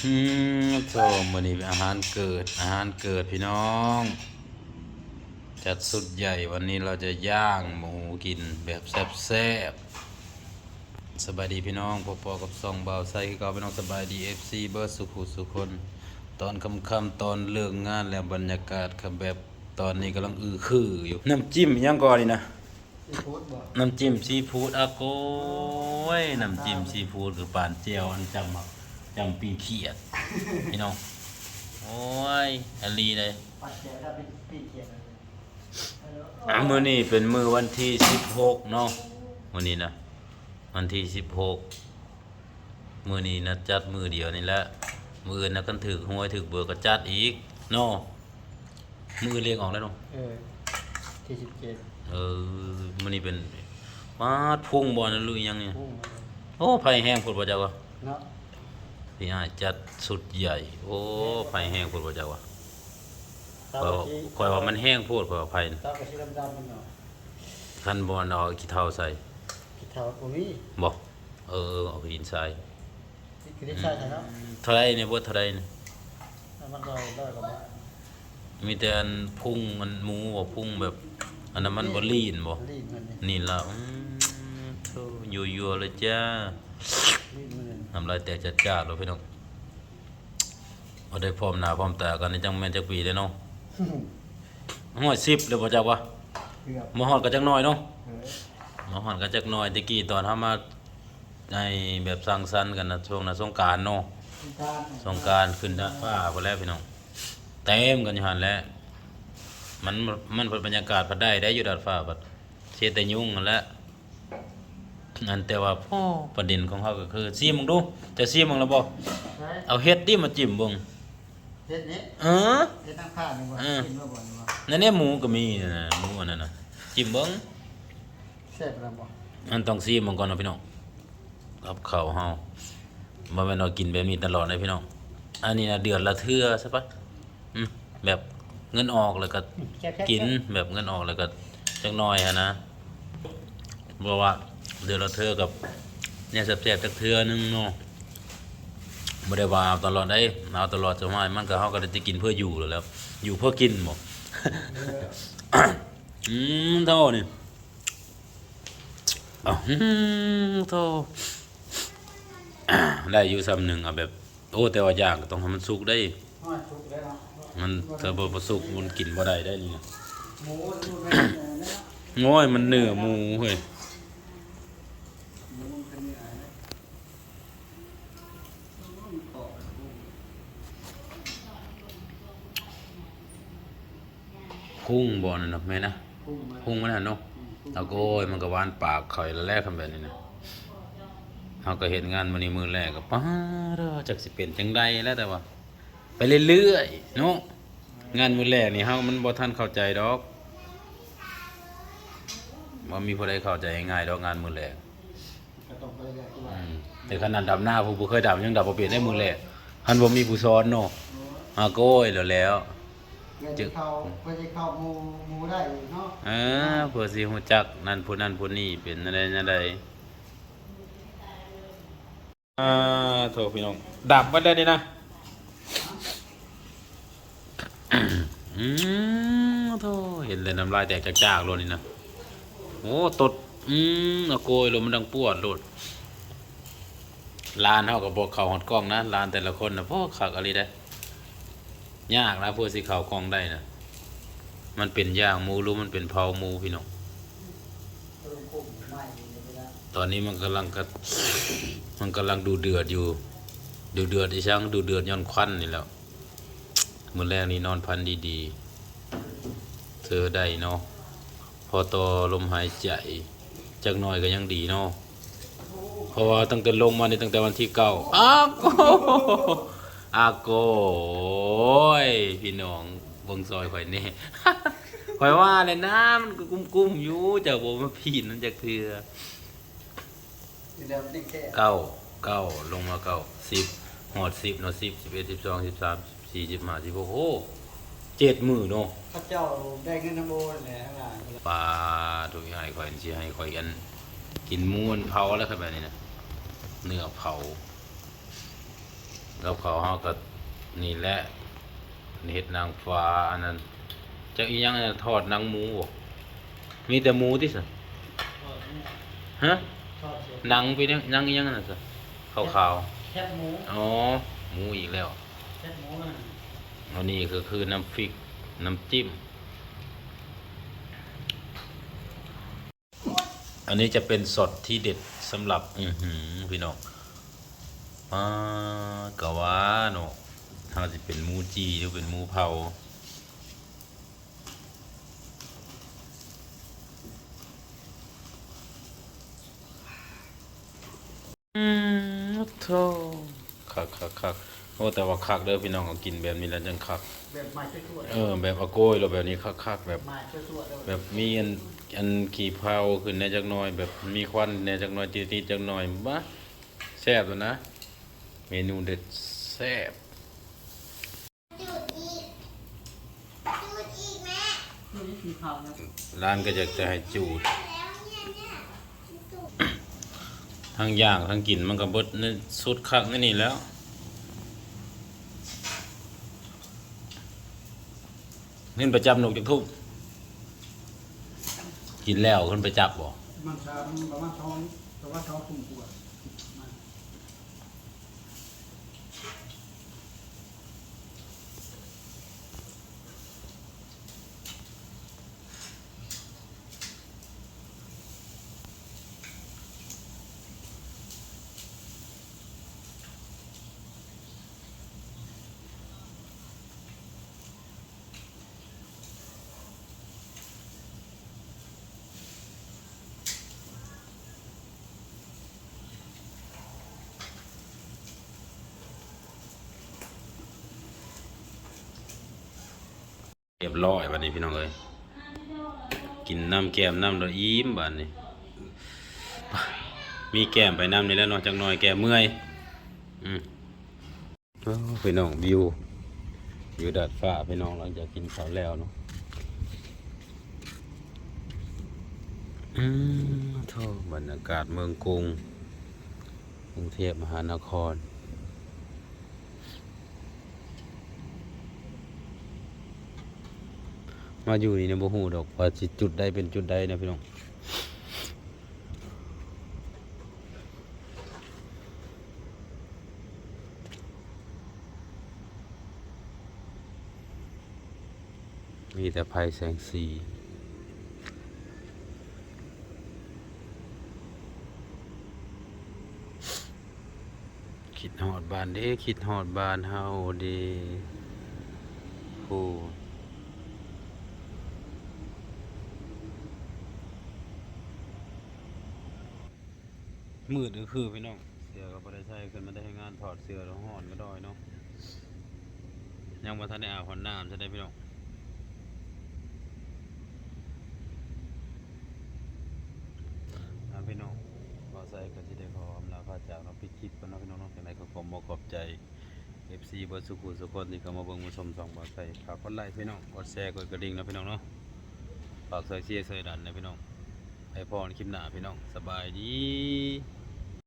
ອືມ ໂທ້ ມື້ນີ້ອາຫານເກີດ ອາຫານເກີດພີ່ນ້ອງ ຈັດຊຸດໃຫຍ່ ວັນນີ້ເຮົາຈະຍ່າງໝູກິນແບບແຊບໆ. ສະບາຍດີພີ່ນ້ອງ ພົບພໍ້ກັບຊ່ອງບ່າວໄຊຄືເກົ່າ ພີ່ນ້ອງ ສະບາຍດີ ເອັຟຊີ ເບິດສູ່ຜູ້ສູ່ຄົນ ຕອນຄ່ຳໆ ຕອນເລີກງານແລ້ວ ບັນຍາກາດກໍແບບ ຕອນນີ້ກຳລັງອື້ຄືຢູ່ ນ້ຳຈິ້ມຫຍັງກ່ອນນີ້ນະ? ຊີຟູດບໍ່? ນ້ຳຈິ້ມຊີຟູດ ອາໂກຍ ນ້ຳຈິ້ມຊີຟູດຄືປານແຈ່ວອັນຈ້ຳ ຈ້ຳປີ້ງຂຽດ ພີ່ນ້ອງ ໂອ້ຍ ອີ່ຫຼີເດ້. ປານແຈ່ວ ປີ້ງຂຽດ ມື້ນີ້ເປັນມື້ວັນທີສິບຫົກເນາະ ມື້ນີ້ນະ ວັນທີສິບຫົກ ມື້ນີ້ນະຈັດມື້ດຽວນີ້ແຫຼະ ມື້ອື່ນນະຄັນຖືກຫວຍຖືກເບີກໍຈັດອີກເນາະ. ມື້ອື່ນເລກອອກແລ້ວເນາະ ເອີ ທີສິບເຈັດ ເອີ ມື້ນີ້ເປັນ ປາດ ພຸ້ງບໍ່ນະ ຫຼືຫຍັງນີ້ ໂອ້ ໄຟແຮງໂພດບໍ່ຈັກວ່າ ເນາະ ພີ່ອ້າຍຈັດຊຸດໃຫຍ່ ໂອ້ ໄຟແຮງໂພດບໍ່ຈັກວ່າ ຂ້ອຍວ່າມັນແຮງໂພດ ຂ້ອຍວ່າໄຟນະ ຄັນບໍ່ເອົາຂີ້ເຖົ້າໃສ່ ຂີ້ເຖົ້າບໍ່ມີ ບໍ່ ເອີ ເອົາຂີ້ດິນຊາຍ ເທົ່າໃດນີ້ ເບິດເທົ່າໃດນີ້? ມັນຮ້ອຍ ຮ້ອຍກວ່າບາດ ມີແຕ່ອັນພຸງ ອັນໝູບໍ່ ພຸງແບບ ອັນນັ້ນມັນບໍ່ລີ້ນບໍ່? ລີ້ນມັນນີ້ ນີ້ລະ ອືມ ໂທ້ ຍົວໆເລີຍຈ້າ ລີ້ນມັນນີ້ ນ້ຳລາຍແຕກຈາດໆເລີຍພີ່ນ້ອງ. ບໍ່ໄດ້ພ້ອມໜ້າພ້ອມຕາກັນນີ້ ຈັກແມ່ນຈັກປີແລ້ວເນາະ ຮ້ອຍສິບແລ້ວບໍ່ຈັກວ່າ ເກືອບ ມາຮອດກໍຈັກໜ້ອຍເນາະ ເອີ ມາຮອດກໍຈັກໜ້ອຍ. ແຕ່ກີ້ຕອນເຮົາມາ ໃນແບບສັງສັນກັນນະ ຊ່ວງນະສົງການເນາະ ສົງການ ສົງການຂຶ້ນດາດຟ້າພຸ້ນແຫຼະພີ່ນ້ອງ ເຕັມກັນຢູ່ຫັ້ນແຫຼະ ມັນ ມັນພັດບັນຍາກາດພັດໄດ້ໄດ໋ ຢູ່ດາດຟ້າພັດເສດແຕ່ຍຸງຫັ້ນແຫຼະ ອັນ ແຕ່ວ່າ ໂອ້ ປະເດັນຂອງເຮົາກໍຄື ຊີມເບິ່ງດູ ເຈົ້າຊີມເບິ່ງແລ້ວບໍ່? ເອົາເຫັດຕິມາຈິ້ມເບິ່ງ ເຫັດນີ້ ເອີ ເຫັດນາງຟ້ານີ້ບໍ່? ເອີ ກິນແລ້ວບໍ່ນີ້ບໍ່? ນັ້ນແຫຼະ ໝູກໍມີນະ ໝູອັນນັ້ນນະ ຈິ້ມເບິ່ງ. ແຊບແລ້ວບໍ່? ອັນ ຕ້ອງຊີມເບິ່ງກ່ອນເນາະພີ່ນ້ອງ ກັບເຂົ້າເຮົາ ບໍ່ແມ່ນວ່າກິນແບບນີ້ຕະຫຼອດເດ້ພີ່ນ້ອງ ອັນນີ້ນະເດືອນລະເທື່ອຊະປະ ອືມ ແບບເງິນອອກແລ້ວກໍ ອືມ ແຊບໆ ກິນ ແບບເງິນອອກແລ້ວກໍຈັກໜ້ອຍຫັ້ນນະ ເພາະວ່າເດືອນລະເທື່ອກັບແນວແຊບໆຈັກເທື່ອໜຶ່ງເນາະ ບໍ່ໄດ້ວ່າເອົາຕະຫຼອດເດ້ ເອົາຕະຫຼອດສ່ວນຫຼາຍມັນກໍ ເຮົາກໍໄດ້ແຕ່ກິນເພື່ອຢູ່ແລ້ວ ຢູ່ເພື່ອກິນບໍ ເອີ ອືມ ເທົ່ານີ້ ອືມ ໂທ້ ໄດ້ຢູ່ສ່ຳໜຶ່ງ ເອົາແບບ ໂອ້ ແຕ່ວ່າຢ່າງກໍຕ້ອງໃຫ້ມັນສຸກໄດ໋ ມັນຖ້າບໍ່ ບໍ່ສຸກມັນກິນບໍ່ໄດ້ໄດ໋ນີ້ນະ ໂອ້ຍ ມັນເນື້ອໝູເຮີ້ຍ. ພຸ້ງບໍ່ນັ້ນນະ ແມ່ນນະ ພຸ້ງມັນຫັ້ນເນາະ ອືມ ອາໂກຍ ມັນກໍຫວານປາກຂ້ອຍແຫຼະ ຄັນແບບນີ້ນະ ເຮົາກໍເຮັດງານມື້ນີ້ມື້ແລກກໍ ປາດ ຈັກຊິເປັນຈັ່ງໃດແຫຼະ ແຕ່ວ່າໄປເລື້ອຍໆເນາະ ງານມື້ແລກນີ້ເຮົາມັນບໍ່ທັນເຂົ້າໃຈດອກ ບໍ່ມີຜູ້ໃດເຂົ້າໃຈງ່າຍໆດອກ ງານມື້ແລກ ອືມ ແຕ່ຂະໜາດດຳນາຜູ້ບໍ່ເຄີຍດຳຍັງດຳບໍ່ເປັນໃນມື້ແລກ ຄັນບໍ່ມີຜູ້ສອນເນາະ ອາໂກຍ ແລ້ວແລ້ວ ເພື່ອຊິເຂົ້າ ເພື່ອຊິເຂົ້າໝູ່ ໝູ່ໄດ້ເນາະ ເອີ ເພື່ອຊິຮູ້ຈັກນັ້ນຜູ້ນັ້ນຜູ້ນີ້ເປັນແນວໃດແນວໃດ ອາ ໂທ້ ພີ່ນ້ອງ ດຳໝົດແລ້ວນີ້ນະ ອືມ ໂທ້ ເຫັນແລ້ວນ້ຳລາຍແຕກຈາກໆໂລດນີ້ນະ ໂອ້ ຕົດ ອືມ ອາໂກຍໂລດ ມັນດັງປວດໂລດ ຫຼານເຮົາກໍບໍ່ເຂົ້າຮອດກ້ອງນະ ຫຼານແຕ່ລະຄົນນະ ໂອ້ ຄັກອີ່ຫຼີເດ້ ຍາກນະ ເພື່ອຊິເຂົ້າກ້ອງໄດ້ນະ ມັນເປັນຍ່າງໝູ ຫຼືມັນເປັນເຜົາໝູ ພີ່ນ້ອງ ຕອນນີ້ມັນກຳລັງກະ ມັນກຳລັງດຸເດືອດຢູ່ ດຸເດືອດອີ່ຫຍັງ ດຸເດືອດຍ້ອນຄວັນນີ້ແຫຼະ ມື້ແລງນີ້ນອນຝັນດີໆ ເທື່ອໃດເນາະ ພໍຕໍ່ລົມຫາຍໃຈຈັກໜ້ອຍກໍຍັງດີເນາະ ເພາະວ່າຕັ້ງແຕ່ລົງມານີ້ ຕັ້ງແຕ່ວັນທີເກົ້າ ອາໂກ ອາໂກຍ ພີ່ນ້ອງເບິ່ງຊ່ອຍຂ້ອຍແດ່ ຂ້ອຍວ່າແຫຼະນະ ມັນກໍກຸ້ມໆຢູ່ ເຈົ້າບໍ່ມາປີ້ນມັນຈັກເທື່ອ. ເກົ້າ ເກົ້າ ລົງມາເກົ້າ ສິບ ຮອດສິບເນາະ ສິບ ສິບເອັດ ສິບສອງ ສິບສາມ ສິບສີ່ ສິບຫ້າ ສິບຫົກ ໂອ້ ເຈັດມື້ເນາະ ເຂົາເຈົ້າໄດ້ເງິນນຳໂອແຫຼະ ປາໂທ້ ອ້າຍຂ້ອຍຊິໃຫ້ຂ້ອຍອັນ ກິນໝູອັນເຜົາແລ້ວ ຄັນແບບນີ້ນະ ເນື້ອເຜົາ. ກັບເຂົ້າເຮົາກໍນີ້ແຫຼະ ເຮັດນາງຟ້າ ອັນນັ້ນ ຈັກອີ່ຫຍັງ ທອດໜັງໝູບໍ? ມີແຕ່ໝູຕິຊັ້ນ? ຮະ? ໜັງເປັນຫຍັງ ໜັງອີ່ຫຍັງນັ້ນຊັ້ນ? ຂາວໆ ແຄບໝູ. ອໍ ໝູອີກແລ້ວ. ອັນນີ້ກໍຄືນ້ຳພລິກ ນ້ຳຈິ້ມ. ອັນນີ້ຈະເປັນຊັອດທີ່ເດັດສຳລັບ ອືຫື ພີ່ນ້ອງ ປາກະວ່າເນາະ ເຮົາຊິເປັນໝູຈີ່ ຫຼືເປັນໝູເຜົາ. ອືມ ໂທ້ ຄັກໆໆ ໂອ້ ແຕ່ວ່າຄັກເດີພີ່ນ້ອງ ເອົາກິນແບບນີ້ແລ້ວຈັ່ງຄັກ ແບບໃໝ່ສວຍໆ ເອີ ແບບອາໂກຍ ແບບນີ້ຄັກໆ ແບບໃໝ່ສວຍໆເດີ ແບບມີອັນ ອັນຂີ້ເຜົາຂຶ້ນແດ່ຈັກໜ່ອຍ ແບບມີຄວັນແດ່ຈັກໜ່ອຍ ຕິດໆຈັກໜ່ອຍ ບາ ແຊບແລ້ວນະ ເມນູເດັດແຊບ. ຈູດອີກ ຈູດອີກແມ່ ຈູດອີກ ກິນເຂົ້າແລ້ວ ຫຼານກໍຢາກຈະໃຫ້ຈູດ ທັງຍ່າງທັງກິນມັນກໍເບິດໃນ ສຸດຄັກໃນນີ້ແລ້ວ. ເງິນໄປຈັບນົກຈັກທຸ່ມ? ກິນແລ້ວຂຶ້ນໄປຈັບບໍ່? ປະມານສາມ ປະມານສອງ ປະມານສອງທຸ່ມກວ່າ. ຮຽບຮ້ອຍບາດນີ້ພີ່ນ້ອງເອີຍ ກິນນ້ຳແກ້ມນ້ຳແລ້ວອີ່ມບາດນີ້ ມີແກ້ມໄປນຳນີ້ແຫຼະເນາະ ຈັກໜ່ອຍແກ້ເມື່ອຍ. ອືມ ໂອ້ ພີ່ນ້ອງ ວິວ ວິວດາດຟ້າພີ່ນ້ອງ ຫຼັງຈາກກິນເຂົ້າແລ້ວເນາະ. ອືມ ໂທ້ ບັນຍາກາດເມືອງກຸງ ກຸງເທບມະຫານະຄອນ ມາຢູ່ນີ້ນະ ບໍ່ຮູ້ດອກວ່າຊິຈຸດໃດເປັນຈຸດໃດນະພີ່ນ້ອງ. ມີແຕ່ໄຟແສງສີ. ຄິດຮອດບ້ານເດ້ ຄິດຮອດບ້ານເຮົາເດ້. ໂອ້ ມືດຄືໆ ພີ່ນ້ອງ ເສື້ອກໍບໍ່ໄດ້ໃສ່ ຂຶ້ນມາແຕ່ເຮັດງານ ຖອດເສື້ອແລ້ວ ຮ້ອນກະດອຍເນາະ. ຍັງບໍ່ທັນໄດ້ອາບນ້ຳຊະເດ້ພີ່ນ້ອງ. ອ່າ ພີ່ນ້ອງ ບ່າວໄຊກໍຊິໄດ້ຂໍອຳລາພາຈາກເນາະ ປິດຄລິບກ່ອນເນາະ ພີ່ນ້ອງເນາະ. ຈັ່ງໃດກໍຂໍຂອບໃຈ ເອັຟຊີ ເບິດສູ່ຜູ້ສູ່ຄົນທີ່ເຂົ້າມາເບິ່ງມາຊົມຊ່ອງບ່າວໄຊ. ຝາກກົດໄລ ພີ່ນ້ອງ ກົດແຊ ກົດກະດິ່ງເນາະ ພີ່ນ້ອງເນາະ. ຝາກຊ່ອຍເຊຍຊ່ອຍດັນນະ ພີ່ນ້ອງ. ໄວ້ພໍ້ກັນຄລິບໜ້າ ພີ່ນ້ອງ. ສະບາຍດີ.